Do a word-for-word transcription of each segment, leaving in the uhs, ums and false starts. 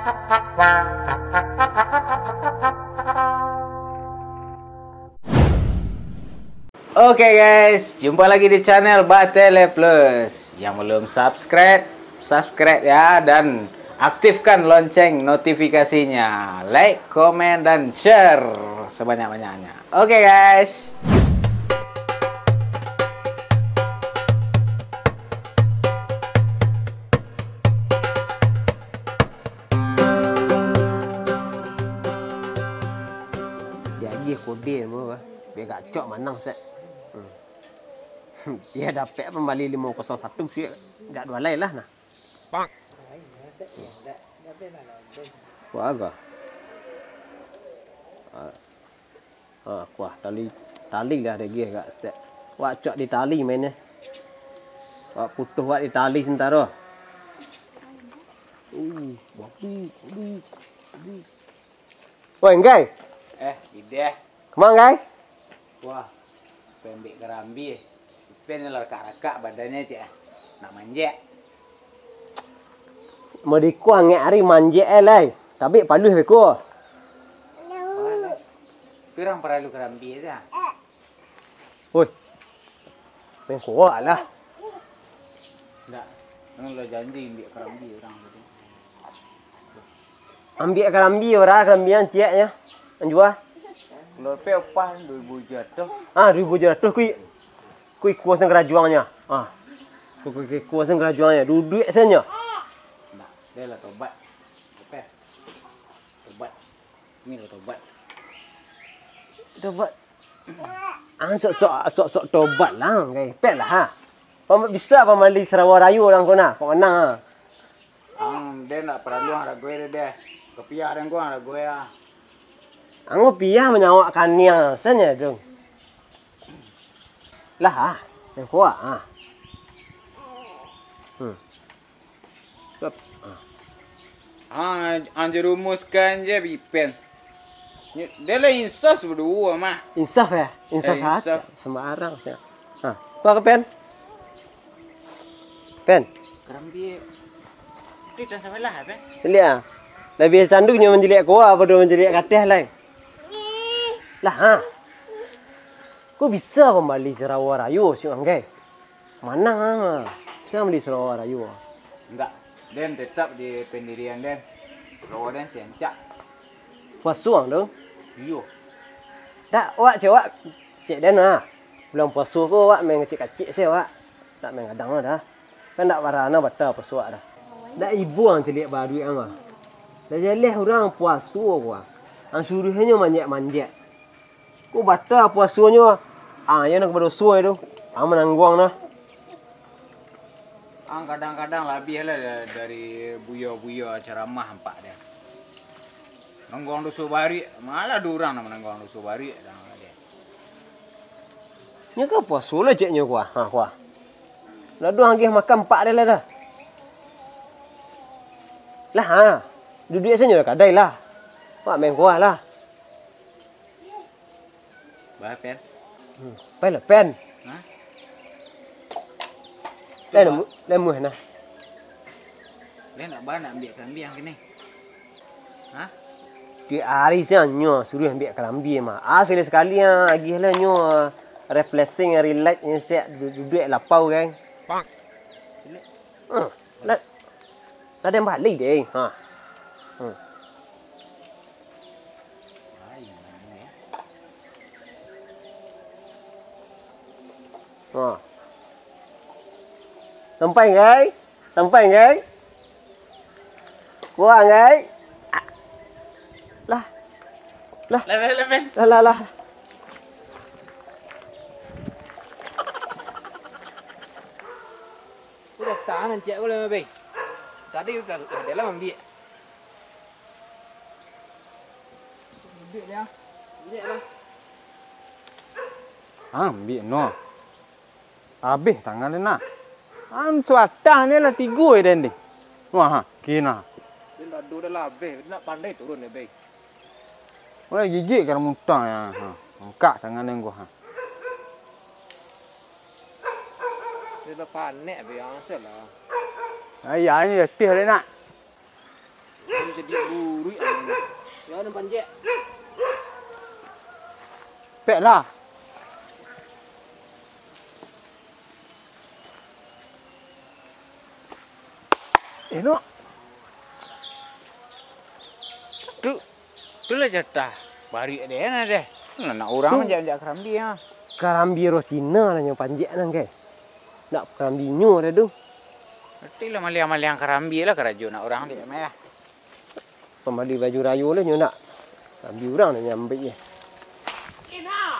Oke guys, jumpa lagi di channel Batele Plus. Yang belum subscribe, subscribe ya, dan aktifkan lonceng notifikasinya. Like, komen, dan share sebanyak-banyaknya. Oke guys. Diagiah kode mo, bia gacok manang, Sek. Hmm. Bia dapek pambali limo kosong satu, siap jak duo lai lah, nah. Pak. Wah, agak. Ah. Ah, kuah tali, tali lah dagih agak, Sek. Wak cok di tali mainnyo. Wak putuh wak di tali sentaro. Uh, babi, babi, babi. Woi, Nggai. Eh, Ideh. Kemang, Nggai? Wah, pendek karambia. Ipen lah rakak-rakak badannyo, cek ah. Nak manjek. Modiko angek ari manjek eh, lai. Tabik paluh beko. Pirang paralu karambia tu ah. Oi. Main kuak lah. Ndak. Kan lah janji ambiak karambia urang tadi. Ambiak karambia urang, karambia cieknyo. Anjua. Kalau pe upah duo ribu tujuah ratuih. Ah, duo ribu tujuah ratuih kui. Kui kuah sangkarajuangnyo. Ah. Kui, kui, kui kuah sangkarajuangnyo. Duduak sanyo. Ndak, dia lah tobat. Oke. Tobat. Ni lah tobat. Tobat. Ah, sok-sok, sok-sok tobat lah, Nggai. Pek lah, ha. Pam-, bisa pambali sarawa rayo urang ko nah, kok manang, ha. Ang, den ndak paralu ang raguai deh, deh. Kopiah den ko ang raguai ah. Ang kopiah manyawak kaniang, sanyo tu. Lah, ha. Den ko, ha. Hmm. Sep. Ah. Ah, ang jerumuskan je, Bipen. Nyo, dia lah insaf baduo mah. Insaf ya? Insaf eh, saja. Insaf. Sembarang saja. Ah, apa ke, Pen? Pen. Karambia. Itu dah sampai lah, Pen? Lihat ah. Lebih candu nyo manjiliak kuah, apa dia manjiliak kateh lai. Lah, ha. Kok bisa pambali sarawa rayo si Anggai? Manang ang, ah. Siang bali sarawa rayo. Indak, den tetap di pendirian den. Sarawa den siancak. Puaso ang tu? Iyo. Dak, wak cewak cek den ah. Bulan puaso ko wak main kacik-kacik se wak. Dak main gadang lah dah. Kan dak parah na bata puaso wak dah. Dak ibo ang caliak baduik ang ah. Dak jaleh urang puaso ko ah. Ang suruahnyo manjek-manjek. Ko bata puasonyo, ah, iyo nan ka badoso tu, ah, manangguang nah. Ang kadang-kadang labiah lah da-, dari buya-buya caramah ampak dia. Manangguang doso baruak, malah ado urang nan manangguang doso baruak dah dia. Nyo ka puaso lah ceknyo kuah, ha, kuah. Lah ado agiah makan ampak dia lah dah. Lah, ha, duduak sanyo lah kadai lah. Wak main kuah lah. Bah, Pen. Hmm. Pai lah, Pen. Hah? Pen, lamu-, lamuah nah. Dia nak bah, nak ambiak karambia kini. Hah? Tiap ari siang nyo suruah ambiak karambia mah. Ah, sakali-sakali ah, agiah lah nyo, ah, refreshing, relax nyo, siap du-, duduak lapau kan. Pak. Sini. Hmm. Lah, lah den bali deh. Ha. Hmm. Ha. Sampai, Nggai? Sampai, Nggai? Kuat, Nggai? Lah. Lah. Lah, lah, lah, lah. Lah, lah, lah. Udah tahan, cek aku lah, Bang. Tadi udah, udah lah ambiak. Ambiak dia. Ambiak lah. Ambiak no. Abih tangan den nah. An suatah ni lah tigo den deh. Wah, ha, kina. Dia dah dua dah lah abih. Dia nak pandai turun dia, Bang. Wah, gigik kan mutang ya. Ha, angkat tangan den gua, ha. Dia dah panek, Bang, asal lah. Ayah ni letih dia nak. Jadi buruik anak. Yo, nan panjek. Pek lah. Enok. Tu, tu lah jatah. Baruik deh, nah deh. Nah, nak urang Tu. Manjak-manjak karambia, ah. Karambia Rosina lah nan panjek nan, kai. Nak karambinyo deh tu. Berarti lah maliang-maliang karambia lah karajo nak urang dek mah, ya. Pambali baju rayo lah nyo nak. Karambia urang lah nyo ambiak je.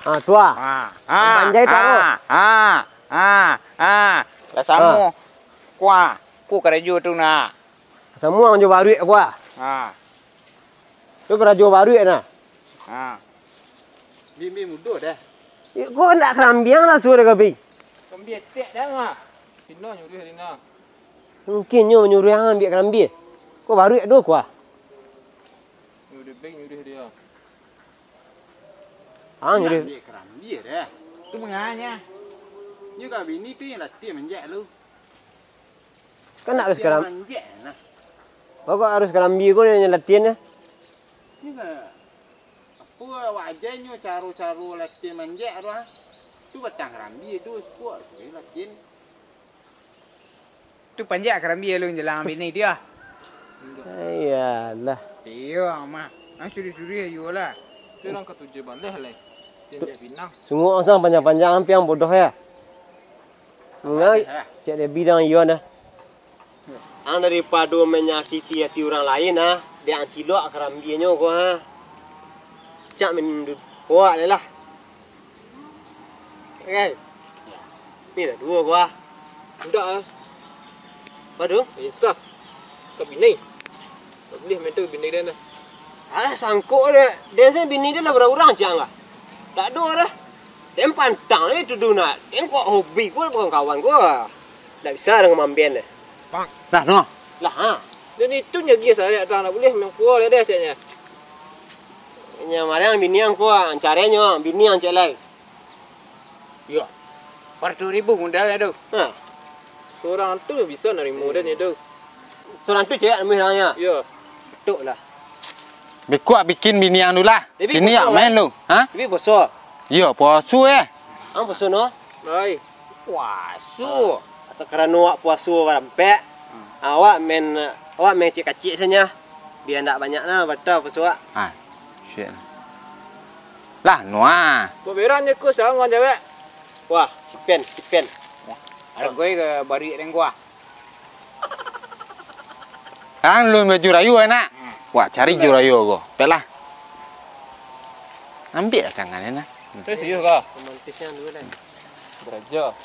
Ah, tu ah. Ah, ah, Panjai tu, ah, ah, ah, ah. Lah samo. Ah. Kuah. Ku karajo tu nak. Samuang jo baruik kuah. Ah. Tu karajo baruik nah. Ah. Bim, Bim, mudo dah. Ko nak karambiang lah suruh ka Bim. Karambia tek dah mah. Sino nyuruh Rina. Mungkin nyo manyuruh ang ambiak karambia. Ko baruik doh kuah. Yo, deh, Bim nyuruh dia. Ah, nyuruh. Ambiak karambia dah. Tu manganya. Nyo ka bini tu yang latiah manjak lu. Kan harus karam-, manjek nah. Pokok harus karambia ko nan latihan nah. Ini lah, apo wajahnyo caro-caro latihan manjek tu, ah. Tu batang karambia tu, sikuak tu latihan. Tu panjek karambia lu jalang bini dia. Iyalah. Iyo, mah. Ang suri-suri ayo lah. Tu urang katuju baleh lai. Janjak pinang. Sungguah ang sang panjang-panjang ampiang bodoh ya. Manga, cek Debi dang iyo nah. Ang daripado manyakiti ati urang lain ah, dek ang cilok karambianyo ko ha. Cak minum du-, kuak lai lah. Oke. Ni dah duo ko ah. Indak ah. Pado? Isah. Ka bini. Tak boleh main tu bini dia nah. Alah, sangkok dek. Den se bini den lah bara urang cak ang lah. Tak ado dah. Den pantang ni tuduh nak. Den kok hobi ko kawan-kawan ko. Ndak bisa dengan mamben deh. Lah, no. Lah, ha. Dan itu nya gie saya dah ndak boleh main kuah deh siaknya. Nya marang bini ang ko, ancarenyo bini ang cek lai. Yo. Par tu ribu modalnyo tu. Ha. Surang tu bisa narimo den tu. Surang tu cewek namuih orangnya. Yo. Betul lah. Bikuak bikin bini ang tu lah. Tapi kini puaso, awak main tu. Ha? Tapi puaso. Iyo, puaso eh. Ang puaso no? Lai. Puaso. Atau karano awak puaso barampek, hmm, awak main, awak main kacik-kacik saja. Bia ndak banyak lah, batal puaso awak. Ah, shit. Lah, nuah. Baberan je ku sangon jawek. Wah, sipen, sipen. Argoi ka baruik deng kuah. Ang lun baju rayo enak. Hmm. Wah, cari jo rayo ko. Peklah. Ambiak lah tangan enak. Tapi serius kah? Romantisnya dulu lah. Beraja.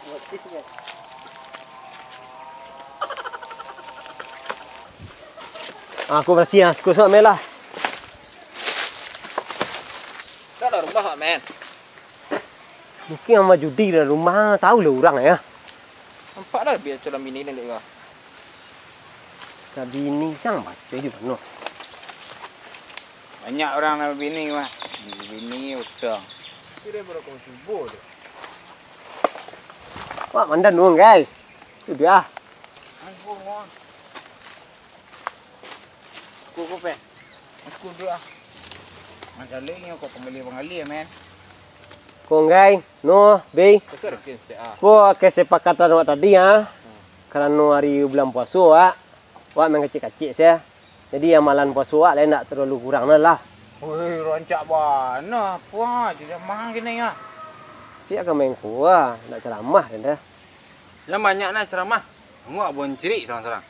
Romantisnya. Ah, aku bersih ah, suka-suka main lah. Tak ada rumah, men. Mungkin ama judi dalam rumah, tahu lah urang ya. Nampak dah biar tulang bini dan dek kau. Ka bini cang baca di mano? Banyak urang nak bini mah. Bini utang. Kira baru kau subuh tu. Wah, mandan dong, guys. Tu dia. Angkung, wah. Aku, aku, Pe. Aku dulu, ah. Masalahnya kau panggali-panggali ya, men. Konggai, no, Bei. Besar mungkin setiap, ah. Ko kesepakatan awak tadi, ah. Hmm. Karano hari bulan puaso, awak, awak main kacik-kacik saja. Jadi amalan puaso awak lah ndak terlalu kurang lah. Woi, rancak bana, puang aja jamang kini, ah. Piak ka main kuah, ndak ceramah dah. Yang banyak nah ceramah. Muak bon cirik sorang-sorang.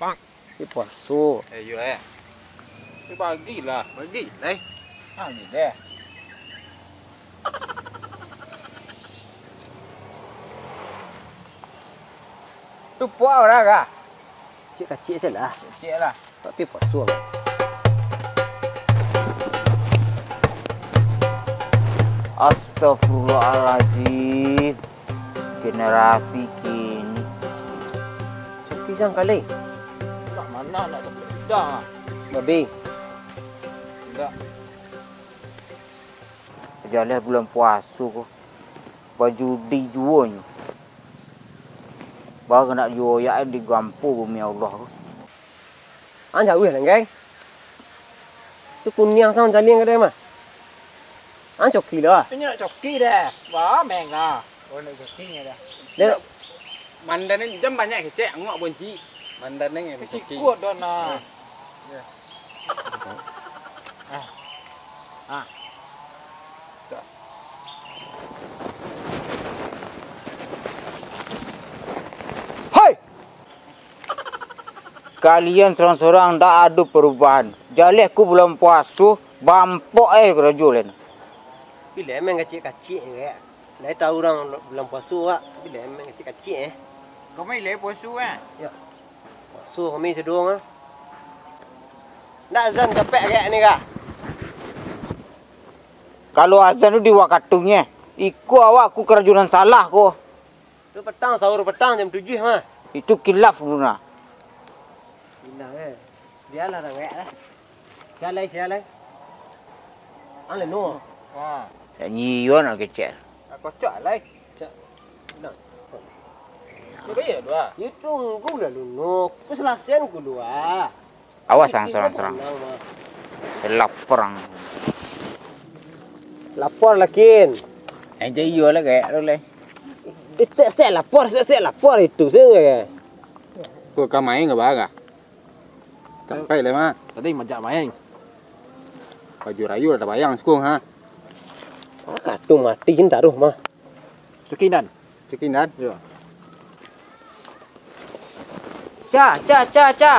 Pak. Di puaso. Eh, yo, eh. Eh, bagilah. Bagilah, eh. Ah, ni deh. Tu puak orang kah? Kacik-kacik saja lah. Kacik lah. Tapi puaso. Astagfirullahalazim. Generasi kini. Sepi sang kali. Nak mana nak sepi dah. Babi. Indak. Jaleh bulan puaso ko. Bajudi juo nyo. Baru nak juo yak di gampo bumi Allah ko. Ang jauah lah, geng. Tu kuniang samo caliang kadai mah. Ang coki lah. Inyo nak coki dah. Wah, mengah. Oh, nak coki dah. Dia Mandan ni jam banyak kecek, angok bonci. Mandan ni yang Kecik coki. Kuat dah nah. Ah. Ah. Hoi! Kalian sorang-sorang ndak ado parubahan. Jaleh ku bulan puaso, bampok eh karajo len. Bila emang kacik-kacik je, Kak. Lai tahu urang bulan puaso, Kak. Bila emang kacik-kacik eh. Kami lai puaso eh. Ya. Puaso kami sadang ah. Ndak azan capek agak ni, Kak. Kalau azan tu di wakatunyo, iko awak ku karajo nan salah ko. Tu patang, sahur patang jam tujuah mah. Itu kilaf tu nah. Kilaf, eh. Bialah urang gaek lah. Sia lai, sia lai. Ang leno. Ha. Dak nyiyo nak kecek. Nak kocak lai. Cak. Nah. Sudah ya dua. Ya tunggu lah luno. Ku selesaian ku dua. Awas ang serang-serang. Lapar ang. Lapar lah, Kin. Eh, jadi iyo lah gaek tu lai. Eh, sek, sek lapar, sek, sek lapar itu saja. Kau kamai nggak bagah? Sampai lah, Mak. Tadi majak main. Baju rayu lah bayang sukung, ha. Ah, katu mati jin taruh, mah. Cukinan. Cukinan? Yo. Ca, Ca, Ca, Ca.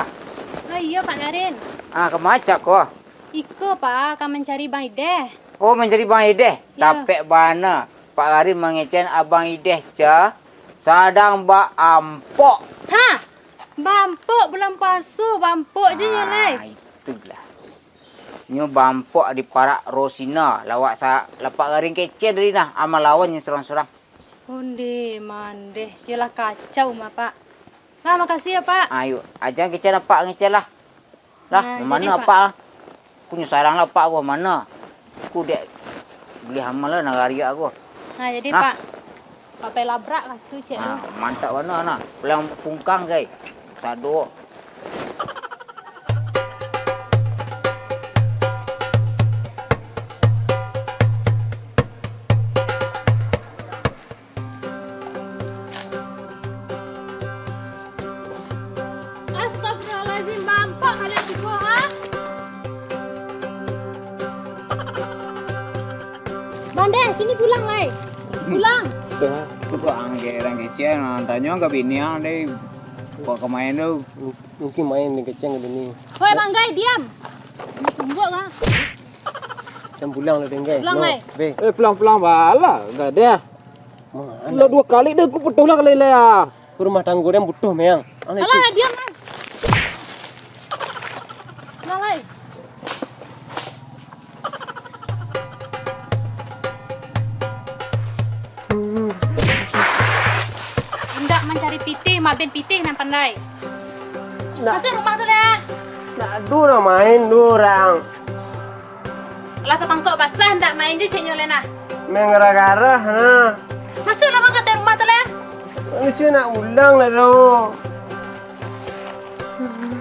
Oh iyo, Pak Garin. Ah, kama Ca ko? Iko, Pak, ka mancari Bang Ideh. Oh, mancari Bang Ideh? Yo. Tapek bana. Pak Garin mangecek Abang Ideh, Ca. Sadang baampok. Ha? Baampok bulan puaso, baampok je nyo lai. Ah, itulah. Nyo baampok di parak Rosina, lawak sa-, lapak garing kecek dari nah, ama lawan nyo surang-surang. Onde mandeh, yolah kacau mah, Pak. Lah, makasih ya, Pak. Ayo, aja kecek lah, Pak, ngecek lah. Lah, nah, mano jadi, Pak? Apak ah? Ku nyo sarang lah, Pak, ko mano? Ku dek bali amal lah nagari ko. Nah, jadi, nah. Pak, papai labrak ka situ, cek tu. Nah, mantap bana nah. Pulang pungkang, gai. Sado. Astagfirullahaladzim, bampok kalian tu, ha? Bang Deh, sini pulang, lai. Pulang. Tuh, tuh kok angge-, orang kecil, nah, tanyo ka bini ang, deh. Kok kemain tu? Mungkin main dengan kecil dengan bini. Woi, Bang Gai, diam. Ini tumbuk, ha? Macam pulang lah, Deng Gai. Pulang, no, Gai. Be. Eh, pulang-pulang bala, enggak ada. Mana? Lah dua kali dah, aku putus lah kali lah ya. Ku rumah tangga dia butuh, Meang. Alah, alah, diam lah. Alah, lai. Indak mancari pitih, maben pitih nan pandai. Nak. Masuak rumah tu lah. Nak ado urang main, ado urang. Lah tatangkok basah, ndak main ju ceknyo lai nah. Main garah-garah nah. Masuaklah mangkatai rumah tu lai. Manusia nak ulang lah tu.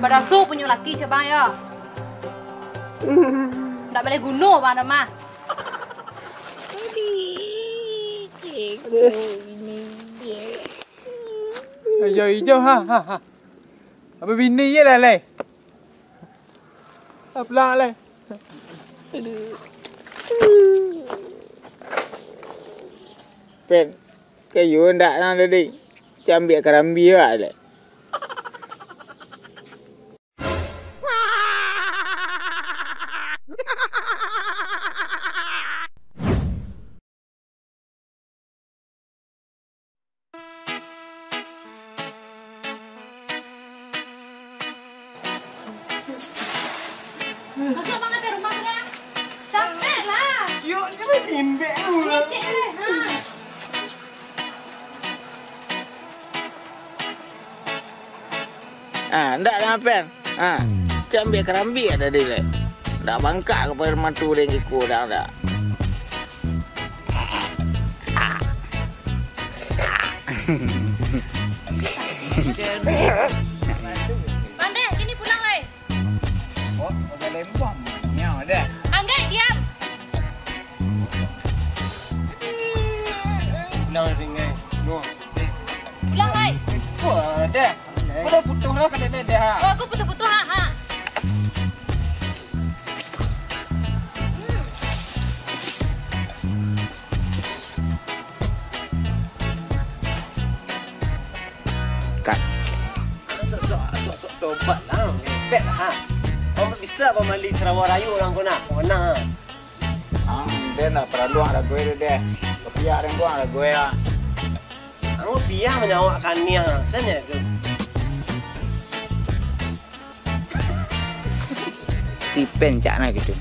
Badaso punyo laki cek bang yo. Ndak baleh guno bang dah mah. Aduh, ceko ini dia. Ayo ijo ha ha ha. Apa bini je lah lai. Aplak lai. Pen, kayu ndak nang tadi. Cambiak karambia lai. Masuak mangkatai rumah tu lah. Capek lah. Yuk, jangan imbek dulu lah. Ngecek lah. Ha. Ah, ndak lah, Pen. Ah, cambiak karambia tadi le. Ndak bangkak ka pagar matu deng iko dah, ndak. Pandai, sini pulang, lai. Deh, deh, ha. Oh, aku putus-putus, ha, ha. Kak. Sok-sok, sok-sok tobat lah, ngepet lah, ha. Kau bisa pamali Sarawak Rayu urang ko nak, kau nak. Ang, den lah paralu ang ragu tu deh. Kopiah den buang ragu ya. Ang piah manyawak kaniang, sen ya tu. Tipen cak nak gitu.